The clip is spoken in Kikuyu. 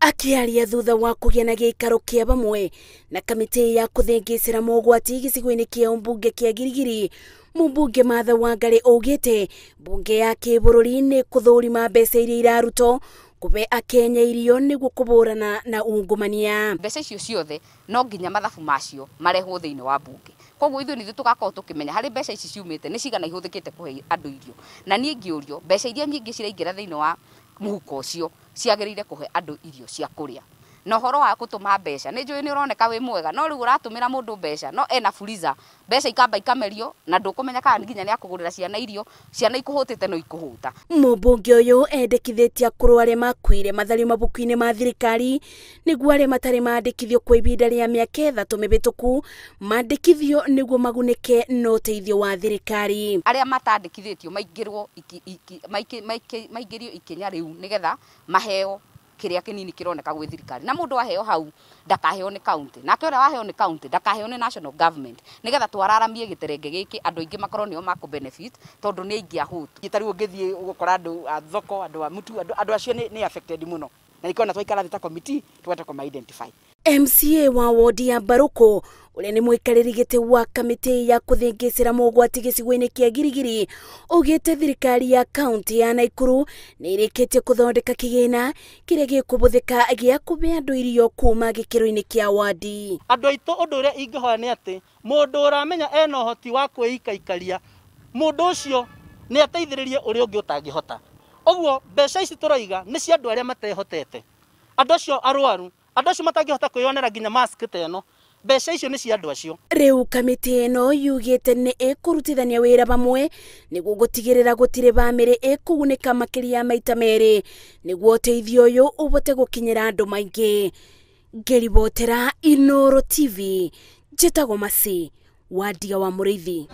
Akĩaria thutha wa kũgĩa na gĩikaro kĩa bamwe na kamĩtĩ ya kũthĩngĩcĩra mogwati gĩcigo-inĩ kĩa ũmbunge kĩa Girigiri, mũmbunge Martha Wangari augĩte mbunge ya kĩbũrũri nĩ kũthũrima mbeca iria irarutwo kũbe akenya irio nĩguo kũbũrana na ungumania. Mbeca icio ciothe no nginya mathabu macio marehwo thĩinĩ wa mbunge. Koguo ithuĩ nithuĩ tũgakorwo tũkĩmenya harĩ mbeca ici ciumĩte nĩ cigana ihũthĩkĩte kũhe andũ irio. Na niĩ ngĩũrio mbeca iria nyingĩ ciraingĩra thĩinĩ wa mũhuko ũcio ciagĩrĩire kũhe andũ irio cia kũrĩa. Na ũhoro wa gũtũma mbeca nĩ njũĩ nĩ ũroneka wĩ mwega, no rĩu ũratũmĩra mũndũ mbeca no ena fuliza, mbeca ikamba ikamerio na ndũkũmenya kana nginya nĩ akũgũrĩra ciana irio, ciana ikũhũtĩte no ikũhũta. Mũmbunge ũyũ endekithĩtie akũrũ arĩa makuire mathario mabuku-inĩ ma thirikari nĩguo arĩa matarĩ mandĩkithio kwa ihinda rĩa mĩaka 3 mĩhĩtũku mandĩkithio nĩguo magunĩke na ũteithio wa thirikari. Arĩa matandĩkithĩtio maingĩrio ikinya rĩu nĩgetha maheo kĩrĩa kĩnini kĩroneka gwĩ thirikari. Na mũndũ aheo hau ndakaheo nĩ county, nake ũrĩa waheo nĩ county ndakaheo nĩ national government, nĩgetha twararamie gĩterenge gĩkĩ andũ aingĩ makorwo nĩo makũ benefit tondũ nĩ aingĩ ahũtu. Ta rĩu ũngĩthiĩ ũgũkora andũ a thoko, andũ a mũtu, andũ acio nĩ affected mũno, na nĩkĩo ona twaikara thĩ ta committee tũkahota kũma identify. MCA wa wodi ya Mbaruku ũrĩa nĩ mũikarĩri gĩtĩ wa kamĩtĩ ya kũthĩngĩcĩra mogwati gĩcigo-inĩ kĩa Girigiri augĩte thirikari ya kaunti ya Naikuru nĩ ĩrĩkĩtie kũthondeka kĩgĩna kĩrĩa gĩkũhũthĩka gĩa kũhe andũ irio kuma gĩkĩro-inĩ kĩa wadi. Andũ aitũ ũndũ ũrĩa ingĩhoya nĩ atĩ mũndũ ũramenya ena ũhoti wa kwĩikaikaria, mũndũ ũcio nĩ ateithĩrĩrie ũrĩa ũngĩ ũtangĩhota. Ũguo mbeca ici tũroiga nĩ cia andũ arĩa matehotete, andũ acio arwaru, andũ acio matangĩhota kwĩyonera nginya mask ta ĩno, mbeca icio nĩ cia andũ acio. Rĩu kamĩtĩ ĩno yugĩte nĩ ĩkũrutithania wĩra bamwe nĩguo gũtigĩrĩra gũtirĩ bamĩrĩ ĩkũgunĩka makĩria maita merĩ nĩguo ũteithio ũyũ ũbote gũkinyĩra andũ maingĩ. Ngĩribotera Inooro TV, njĩtagwo Mercy Wandia wa Mũrĩithi.